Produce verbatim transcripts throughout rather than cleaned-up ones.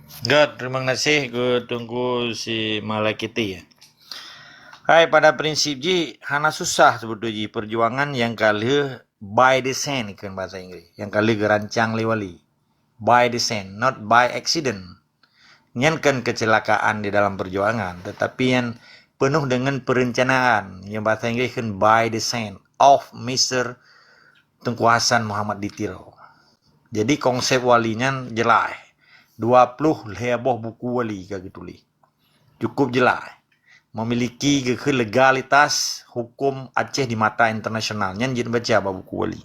Good, terima kasih ke Teungku si Malakiti. Hai, pada prinsip jih, hana susah sebetulnya jih perjuangan nyang ka lheueh by design, kheun bahasa Inggris. Nyang ka lheueh geurancang lé wali. By design, not by accident. Nyan kan kecelakaan di dalam perjuangan, tetapi yang penuh dengan perencanaan. Yang bahasa Inggris kan by design of Mister Teungku Hasan Muhammad di Tiro. Jadi konsep wali nyan jelas. Dua puluh lhèe boh buku wali ka geutuléh. Cukup jelas. Memiliki keu legalitas hukum Aceh di mata internasional. Nyan jeuet baca bak buku wali.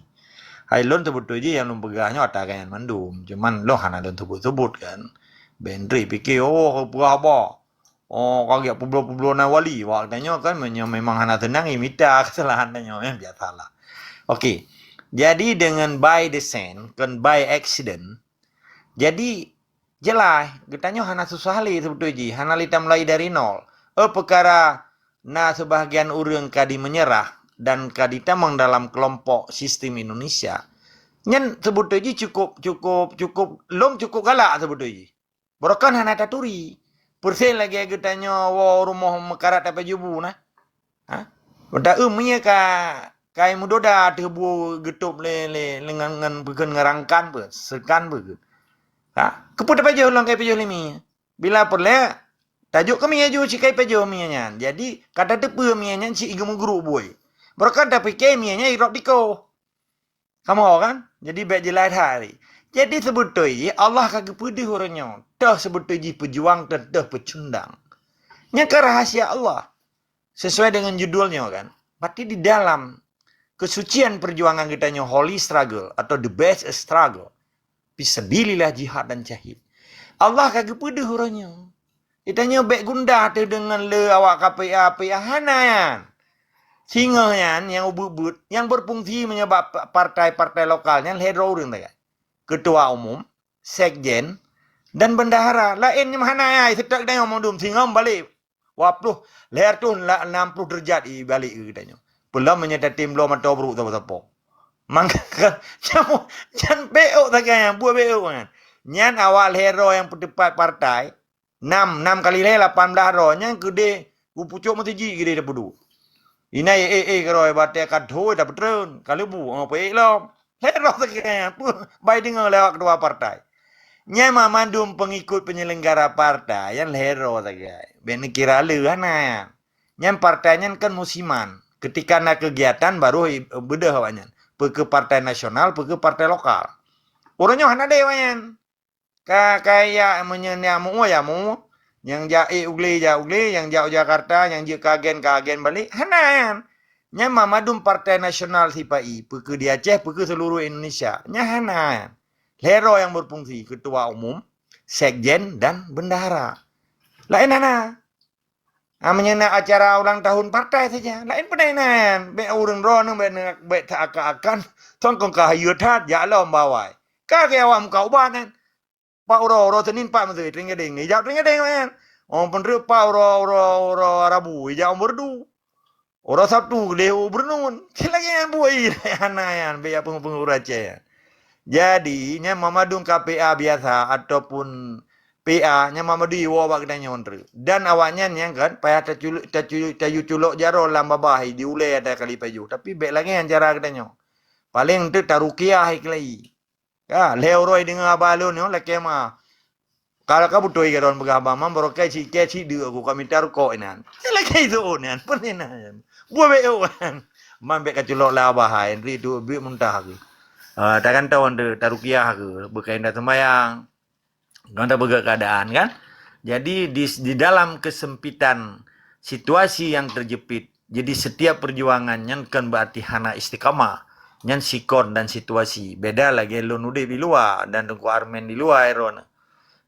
Hai lôn teubeutôi jih nyang lôn peugah nyoe ata nyan mandum. Cuman lôn hana lôn sebut-sebut kan. Bèk Indri pikir, oh, peugah haba. Oh, kagiak peubloe-peubloe na wali. Wak tanyoe kan, meunyoe memang hana seunang, ya mita kesalahan tanyoe, ya biasalah. Okey. Jadi dengan by design, kan by accident. Jadi jelas, geutanyoe hana susah lé sebetulnya jih, hana lé tamulai dari nol. Eh, peukara na sebahagian ureuëng ka dimenyerah dan ka ditamong dalam kelompok sistem Indonesia. Nyan sebetulnya jih cukup, cukup, cukup, lom cukup galak sebetulnya jih. Barokon hana taturi. Persis lagèe geutanyoe woe rumoh meukarat tapajobu na. Ha? Udah eu mie ka kai mudoda teuh bu geutôb lé, lé, lé ngon, ngon peukheun ngerangkan pun, sekan pun. Ha? Keupeue tapajoh lom kai pajoh lé mie? Bila peureulèe, tajok keu mie ju sikai pajoh mie nyan. Jadi, ka tateupeue mie nyan si igeumeugruk bui. Barokon tapike mie nyan irop dikoh. Kamoe kan? Jadi bèk jeulaih that hari. Jadi sebeutôi jih Allah ka geupeudeuh uroe nyoe. Toh sebeutôi jih peujuang, toh, toh peucundang. Nyan ka rahsia Allah. Sesuai dengan judulnya kan. Berarti di dalam kesucian perjuangan kita nyoe, holy struggle atau the best struggle. Fisabilillah jihad dan syahid. Allah ka geupeudeuh uroe nyoe. Geutanyoe bèk gundah teuh deungon le awak K P A, P A hana nyan. Singoh nyan nyang ubeuet-beuet, nyang berfungsi meunyoe bak pa-, partai-partai lokal nyan lhèe droe ureuëng sagai. Ketua umum, sekjen, dan bendahara. Laén nyan hana ai seutôt geutanyoe mandum singoh balek. Dua puluh, lhèe reutôh la-, enam puluh derajat i balek keu geutanyoe. Peulom meunyoe tatem bloe mata brôk sapo-sapo. Mangka nyan bèk ôk sagai nyan, buet bèk ôk nyan. Nyan awak lhèe droe nyang peuteupat partai, Nam, nam kali lhèe lapan blah droe nyan keudeh geupucok meuseujid keudeh tapeuduek. Inan ék-ék keudroe batèe ka thô tapeutreun, ka leubu, oh, peuék lom. Lhèe droe sagai, peue bai deungoe lé awak ketua partai. Nyan mandum pengikut penyelenggara partai nyan lhèe droe sagai. Bèk neukira le hana nyan. Nyan partai nyan kan musiman. Ketika na kegiatan baru i-, beudôh awak nyan. Peu keu partai nasional, peu keu partai lokal. Uroe nyoe hana deh awak nyan. Ka, ka jak meunyoe nyang meu'ue, ya meu'ue. Nyang jak ék u glé, jak u glé. Nyang jak u Jakarta, nyang jeuet keu agen, keu agen balek. Hana nyan. Nyan mandum partai nasional sipa-i. Peu keu di Aceh, peu keu seluruh Indonesia. Nyan hana nyan. Lhèe droe nyang berfungsi, ketua umum, sekjen, dan bendahara. Laén hana. Ah, meunyoe na acara ulang tahun partai saja. Laén peue na nyan. Bèk ureuëng droeneuh bèk, bèk teuakan-akan. Songkong ka hayeu that, jak lom bawai. Ka keu awak muka ubat nyan. Pat uroe, uroe Senin pat meuseue, Tring Gadeng. Ijak Tring Gadeng nyan. Oh, peunreuk pat uroe, uroe, uroe Rabu, ijak Umbur Du. Uroe Sabtu, lé Umbur Nun. Lagèe nyan buet, hana nyan, bèk peungeut-peungeut ureuëng Aceh nyan. Jadi, nyan mandum K P A biasa ataupun P A, nyan mandum iwoe bak geutanyoe treuk. Dan awaknyan nyan kan, payah taculu-, taculu-, tayue culok jaroe lam babah, di ulèe ata kali pajoh. Tapi bèk lagèe nyan cara geutanyoe. Paléng teuk tarukiah iklai. Ka, lhèe uroe deungoe haba lôn nyoe lakèe ma. Kalau ka beutôi keudroe peugah haba, man barokei sikèe sideuk aku ka mita rukok inan. Lakèe itu nyan, peue nyan. Buet bèk ôk nyan. Man bèk ka culok lé abah hai, Indri tu bèk muntah aku. Ah, takan tahu anda tarukiah aku, beukai anda sembahyang. Kan tapeugah keadaan kan. Jadi di, di dalam kesempitan situasi yang terjepit, jadi setiap perjuangan nyan kan berarti hana istiqamah. Nyan sikon dan situasi. Beda lagèe lôn udép di luwa dan Teungku Armen di luwa ero na.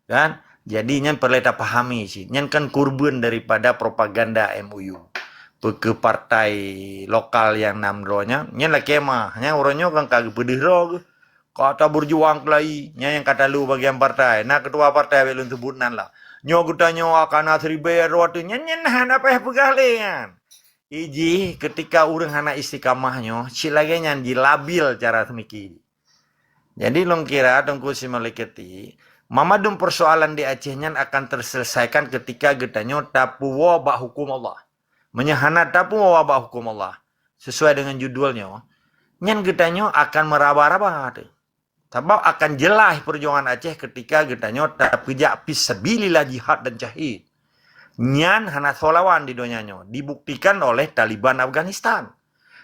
Kan? Jadi nyan peureulèe tapahami cit. Nyan kan kurban daripada propaganda M O U. Peu keu partai lokal nyang nam droe nyan, nyan lakèe mah. Nyan uroe nyoe kan ka geupeudeuh droe geuh. Ka tabeurjuang keulai, nyan nyang ka talo bagian partai. Na keutua partai bèk lôn seubut nan lah. Nyoe geutanyoe akan na siribèe droe teuh. Nyan, nyan hana payah peugah lé nyan. Ijih keutika ureueng hana istiqamah nyoe, cit lagèe nyan jilabil cara seumiki. Jadi lôn kira Teungku Simalakiti, Mamandum persoalan di Aceh nyan akan terselesaikan ketika geutanyoe tapeuwoe bak huköm Allah. Meunyoe hana tapeuwoe bak huköm Allah, sesuai dengan judulnya, nyan geutanyoe akan meuraba-raba teuh. Sabab akan jeulaih peujuangan Aceh ketika geutanyoe tapeujak fisabilillah jihad dan syahid. Nyan hana soe lawan di donya nyoe, dibuktikan oleh Taliban Afghanistan.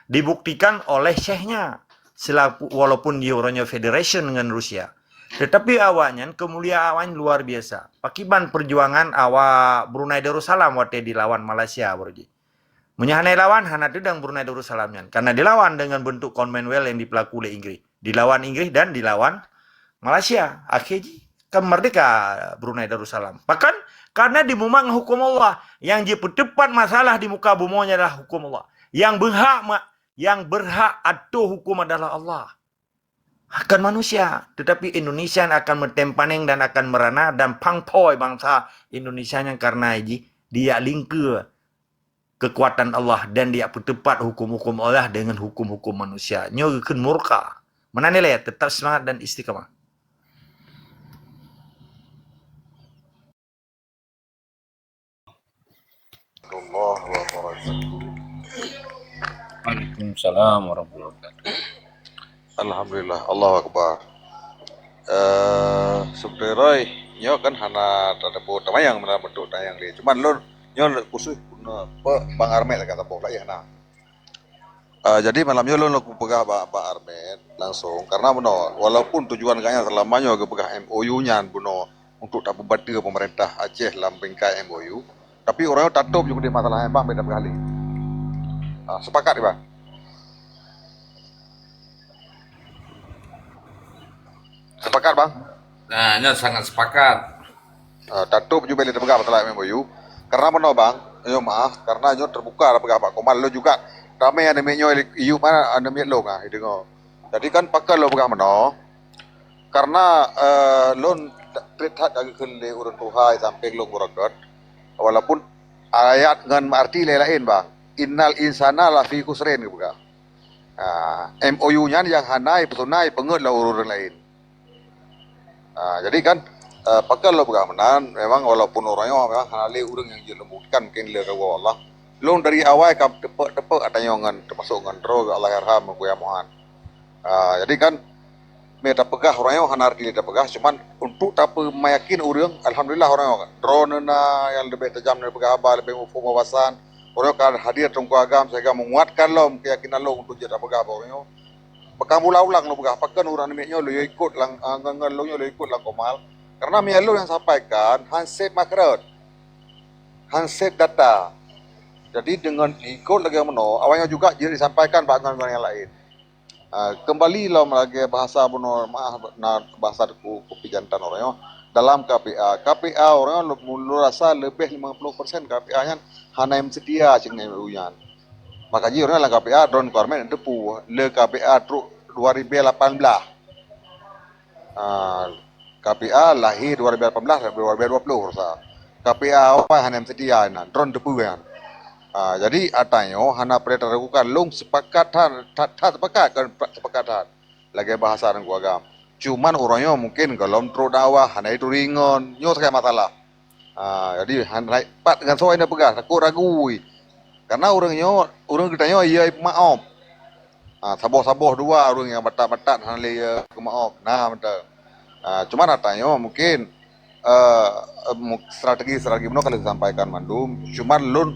Dibuktikan oleh Syekh nya, selaku, walaupun di uroe nyoe federation dengan Rusia. Tetapi awaknyan keumuliaan awaknyan luar biasa. Pakiban perjuangan awak Brunei Darussalam watée dilawan Malaysia baroe jih. Meunyoe hana dilawan, hana teudong Brunei Darussalam nyan. Karena dilawan dengan bentuk Commonwealth yang dipelaku oleh Inggris. Dilawan Inggris dan dilawan Malaysia. Akhé jih kan merdeka Brunei Darussalam. Bahkan karena dimumat ngon huköm Allah. Nyang jipeuteupat masalah di muka bumoe nyan adalah huköm Allah. Nyang berhak ma-, nyang berhak atur huköm adalah Allah. Bukan manusia. Tetapi Indonesia akan meutempanéng dan akan meurana dan pangphoi bansa Indonesia nyan karena jih dijak lingkeue keukuatan Allah dan dijak peuteupat huköm-huköm Allah dengan huköm-huköm manusia. Nyoe geukheun murka. Meunan ilée, tetap seumangat dan istiqamah. Warahmatullahi wabarakatuh. Waalaikumsalam warahmatullahi wabarakatuh. Alhamdulillah, Allahu Akbar. Eh, sebenarnya nyoe kan hana tateupeue tamayang dalam bentuk tayang lé. Cuman lôn nyoe khusus guna pe Bang Armet ka saboh laén hana. Eh, jadi malam nyoe lôn lôn peugah bak, bak Armet langsung karena bunoe walaupun tujuan gobnyan selama nyoe geupeugah M O U nyan bunoe untuk tapeubateue pemerintah Aceh lam bingkai M O U, tapi ureuëng nyoe tatôb jih keudeh masalah nyan bang, beda peugah lé. Ah, sepakat bang? Sepakat bang? Nah, nyoe sangat sepakat. Ah, tatôb jih bèk lé tapeugah masalah M O U. Karena bunoe bang, nyoe maaf, karena nyoe terbuka tapeugah bak Komal lôn juga ramé aneuk miet nyoe, iyup mana aneuk miet lôn ah, ideungoe. Jadi kan pakon lôn peugah meunoe, karena, eh, lôn treuk that ka geukheun lé ureuëng tuha di sampéng lôn beureukat, walaupun ayat ngon arti laén-laén bang. Innal insana lafi khusrin geupeugah. Ah, M O U nyan nyang hana ipeusuna ipeungeuet lé ureuëng laén. Ah, jadi kan, eh, pakon lôn peugah meunan, memang walaupun uroe nyoe memang hana lé ureuëng nyang jeuet lôn buktikan mungkin lé kawa Allah. Lôn dari awai ka teupeu-teupeu ata nyoe ngon, teumasok ngon droe Allahyarham Buya Mu'ad. Ah, jadi kan, mé tapeugah uroe nyoe hana arti lé tapeugah, cuman untuk tapeumeyakin ureuëng, alhamdulillah uroe nyoe droeneuh na nyang leubeh tajam neupeugah haba, leubeh muphom wawasan. Uroe nyoe ka hadir Teungku Agam sehingga menguatkan lom keyakinan lôn untuk jeuet tapeugah bak uroe nyoe. Pakon ulang-ulang lôn peugah, pakon ureuëng aneuk miet nyoe lôn yue ikot lam, ah, ngon, ngon lôn nyoe lôn ikot lam Komal. Karena meunyo lôn nyang sampaikan, han sép makhraj, han sép data. Jadi deungon ikot lagée meunoe, awaknyan juga jeuet jisampaikan bak ngon-ngon nyang laén. Ah, keumbali lom lagée bahasa bunoe, maaf, na bahasa ku, kupi jantan uroe nyoe. Dalam K P A, K P A uroe nyoe lôn rasa leubeh limong ploh persen K P A nyan hana meusedia cit ngon M O U nyan. Maka jih uroe nyoe lam K P A droen requirement teupeue, le K P A trok dua ribu lapan belas. Ah, K P A lahé dua ribu lapan belas, dua ribu dua puluh rasa. K P A awai hana meusedia na, droen teupeue nyan. Ah, jadi ata nyoe hana peureulée taragukan, lôn sepakat that, that, that sepakat, kon sepakat that. Lagée bahasa ureuëng agam. Cuman uroe nyoe mungkin gohlom trok dakwah, hana ituri ngon. Nyoe sagai masalah. Ah, jadi hana pat ngon soe na peugah, takot ragu. Karena ureuëng nyoe, ureuëng geutanyoe iya maoh. Ah, saboh-saboh dua ureuëng nyang batat-batat hana lé iya keumaoh. Nah, mantong. Ah, cuman ata nyoe mungkin, eh, mu-, strategi-strategi bunoe ka lheueh sampaikan mandum. Cuman lôn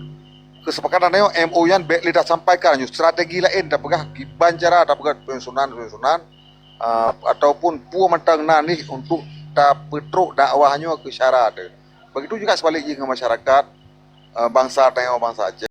keusepakatan nyoe M O U nyan bék lé tasampaikan, nyoe strategi laén tapeugah kiban cara tapeugah penyusunan-penyusunan, ah, ataupun peue mantong na nih untuk tapeutrok dakwah nyoe keu syara teuh. Begitu juga seubalik jih ngon masyarakat, eh, bansa tanyoe, bansa Aceh.